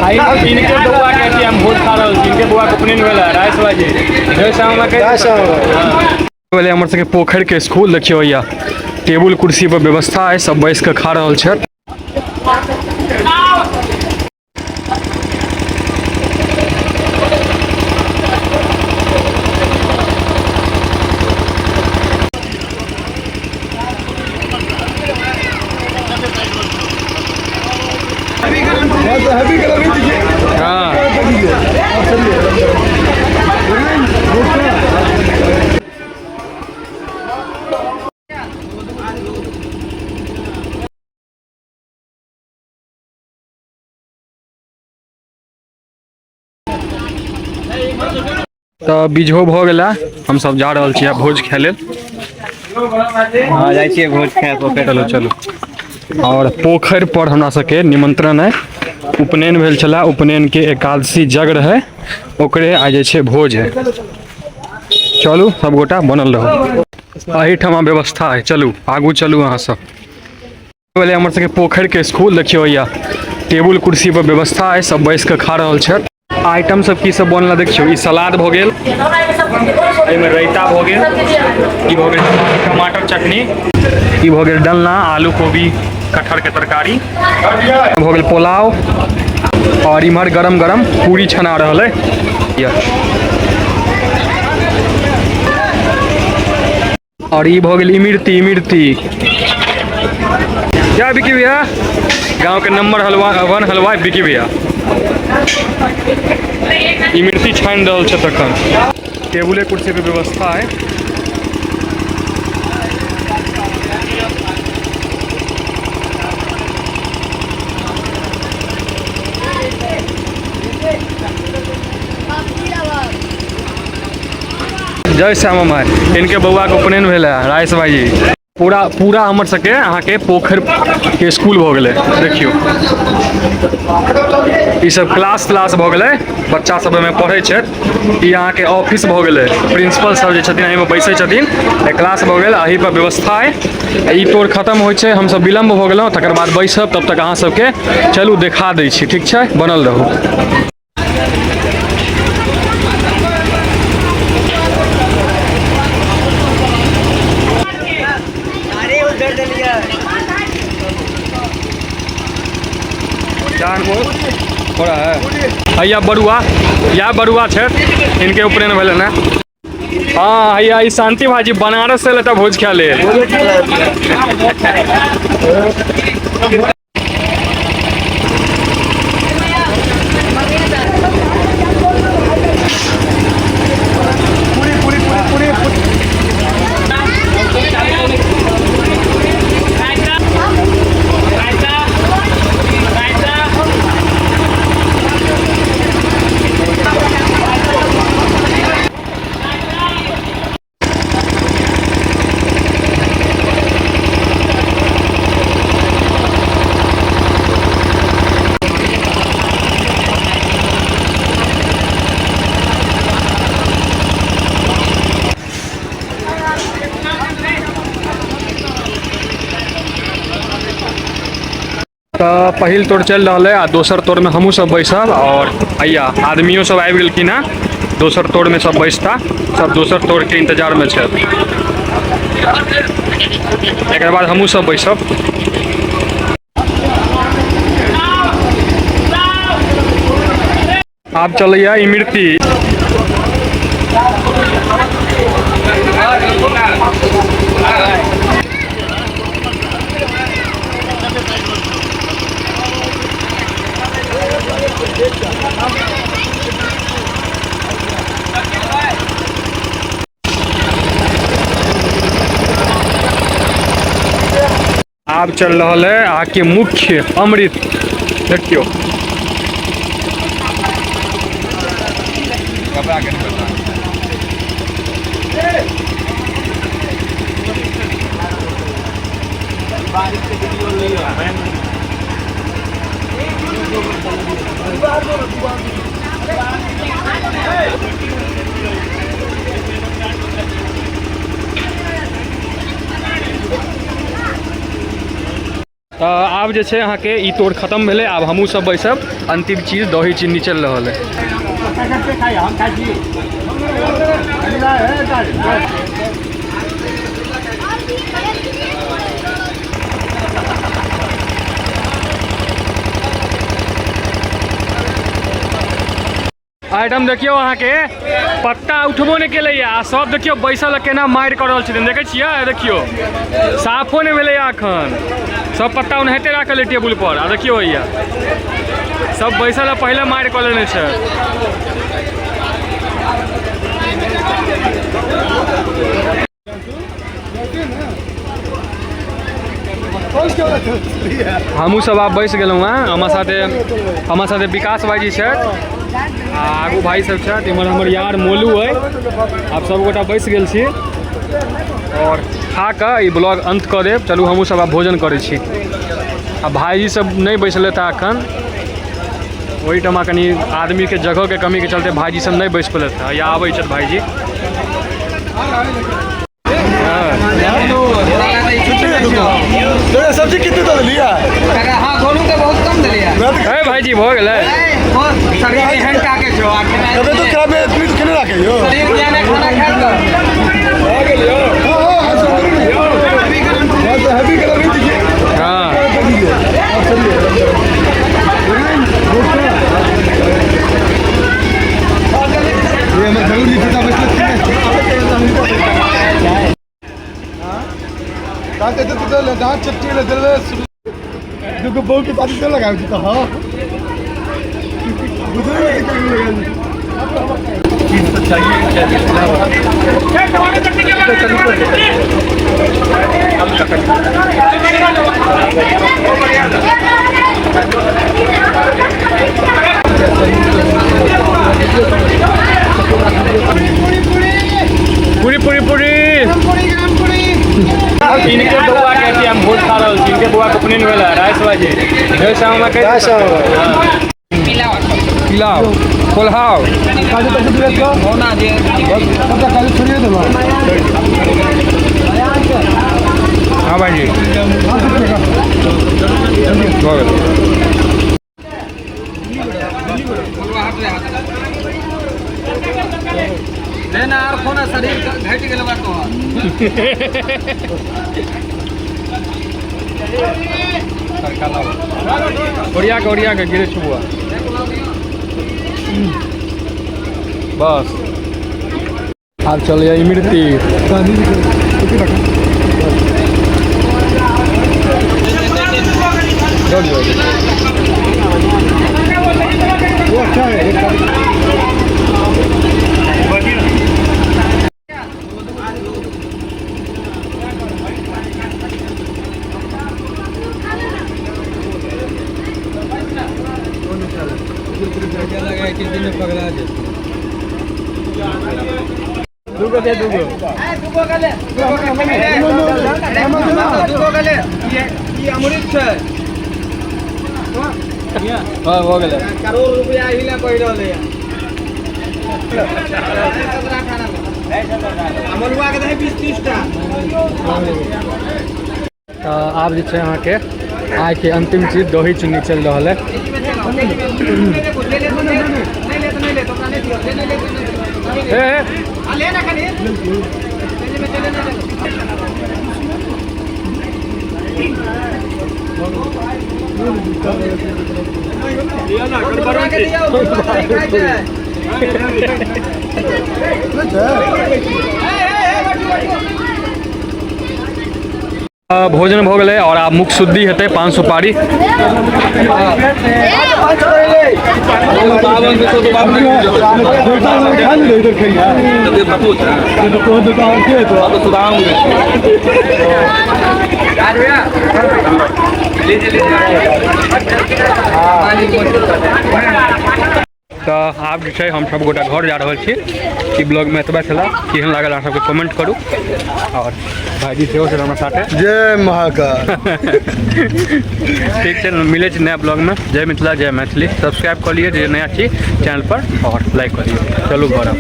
इनके बउआ के अथी हम भोज खा रहल छी। इनके बउआ के उपनयन भेल है राय भाई जी। जय श्यामा माई। जय श्यामा माई। पहले हमर सबके पोखरि के स्कूल देखियो भैया, टेबुल कुर्सी पर व्यवस्था है, सब बैस के खा रहल छै। हाँ। तऽ बीझो भऽ गेला, हम सब जा रहल छी आब भोज खाय लेल। हाँ, जाइ छियै भोज खाय पोखरि। चलू चलू। और पोखरि पर हमरा सबके निमंत्रण है, उपनयन भेल छला, उपनयन के एकादशी जग रहे, ओकरे आइ जे छै भोज है। चलू सब गोटा बनल रहू, एहिठमा व्यवस्था है, चलू आगू चलू अहाँ सब। पहले हमर सबके पोखरि के स्कूल देखियो भैया, टेबुल कुर्सी पर व्यवस्था है, सब बैस के खा रहल छै। आइटम सब की सब बनल देखियो, ई सलाद भ गेल, एहिमे रायता भ गेल, ई भ गेल टमाटर चटनी, ई भ गेल डलना आलू कोबी कटहर के तरकारी, भ गेल पुलाव, और इम्हर गरम गरम पूरी छना रहल है। और ई भ गेल इमरती। इमरती क्या बिकी भैया, गांव के नंबर हलवा वन हलवा बिकी भैया इमरती छानि रहल छै। तखन टेबुले कुर्सी के व्यवस्था है। जय श्यामा माई। इनके बउआ के उपनयन भेल है राजेश भाई जी। पूरा पूरा हमर सबके अहाँ के पोखरि के स्कूल भऽ गेलै। देखियौ ई सब क्लास क्लास भऽ गेलै, बच्चा सब एहिमे पढ़ै छथि। ई अहाँ के ऑफिस भऽ गेलै, प्रिंसिपल सब जे छथिन एहिमे बैसै छथिन। क्लास भऽ गेल, एहि पर व्यवस्था है। ई तोड़ खत्म होइ छै, हमसब विलम्ब भऽ गेलहुँ, तकर बाद बैसब, तब तक अहाँ सबके चलू देखा दै छी। ठीक छै, बनल रहू। हैया बरुआ, या बरुआ छथि, इनके उपनयन भेलनि हेँ। हाँ हैया ई शांति भाजी बनारस से लेता भोज खा ले। तऽ पहिल तोड़ चलि रहल है आ दोसर तोड़मे हमहूँ सब बैसब। और हैया आदमियो सब आबि गेलखिन हँ, दोसर तोड़मे सब बैसता, सब दोसर तोड़के इंतजारमे छै। एकर बाद हमहूँ सब बैसब। आब चलैया इमरती। आब चल रहल है अहाँके मुख्य अमृत। देखियौ तऽ आब जे छै अहाँके ई तोड़ खतम भेलै। आब हमहूँ सब बैसब। अंतिम चीज दही चीनी चलि रहल है। आइटम देखियौ, अहाँके पत्ता उठबो नहि केलैए आ सब देखियौ बैसल केना मारि कऽ रहल छथिन। देखै छियै, देखियौ साफो नहि भेलैए एखन, सब पत्ता ओनाहिते राखल है टेबुल पर। आ देखियौ हैया सब बैसल पहिले मारि कऽ लेने छै। हमहूँ सब आब बैस गेलहुँ हेँ। हमरा साथे विकास भाईजी छथि आ आगू भाई सब छथि। इम्हर हमर यार मोलू अइ। आब सब गोटा बैस गेल छी और खा कऽ ई ब्लॉग अंत कऽ देब। चलू, हमहूँ सब आब भोजन करै छी। आ भाईजी सब नहि बैसलथि हँ एखन। ओहिठमा कनि आदमीके जगहके कमीके चलते भाईजी सब नहि बैस पेलथि हँ। या आबै छथि भाईजी। हाँ। सब्जी कितने दे लिया? हाँ, गोलू के बहुत कम देलियै। हे भाईजी, भऽ गेलै। शरीर एहन टाके छौ आ खेनाइ। तबे तो खराब है, इतनी तो खेने रखे हो। शरीर ज्ञान खाना खाए कर। हाँ हाँ, हाँ, तो हैवी कलर नहीं दिखे। हाँ। सही है। ये हमें जरूर नहीं पता बचत। तो दांत चट्टी ले दिल दुगो बहू के शादी से लगाई थी तो हाँ बुझे नहीं कि लगाई। पूरी पूरी पूरी। इनके बउआ के अथी हम भोज खा रहल छी। इनके बउआ के उपनयन भेल है। राइस बाजी, जय श्यामा माँ। जय श्यामा माँ। पिलाओ कोल्हाओ। काजू पैसे दिले तो सबटा काजू छोड़िए देबा। हाँ भाईजी, भऽ गेल। लेना आर खोना, शरीर घटि गेल बा तोहर। तड़का लाओ, ओरिया के, ओरिया के गिरे छौ बुआ। बस, आब चलैया इमरती। दऽ दियौ। वो अच्छा है एक काजू। दूगो दे, दूगो। दूगो गले, दूगो गले। ई अमृत छै। हाँ, भऽ गेलै। करोड़ रुपया ही ले पड़ रहलै। अमरुआ के दही 20-30 टा। तऽ आब जे छै अहाँके आइके अंतिम चीज दही चीनी चलि रहल है। हे हे। ले ना कनी। भोजन भऽ गेलै और आब मुख शुद्धि हेतै, पान सुपारी। तऽ आब जे छै हम सब गोटा घर जा रहल छी। ई ब्लॉगमे एतबा छलै। केहन लागल अहाँ सबके कमेंट करू और भाईजी सेहो छल हमरा साथे। जय महाकाल। ठीक छै, मिलै छी नया ब्लॉगमे। जय मिथिला, जय मैथिली। सब्सक्राइब कऽ लिअ जे नया छी चैनल पर और लाइक कऽ लिअ। चलू घर आब।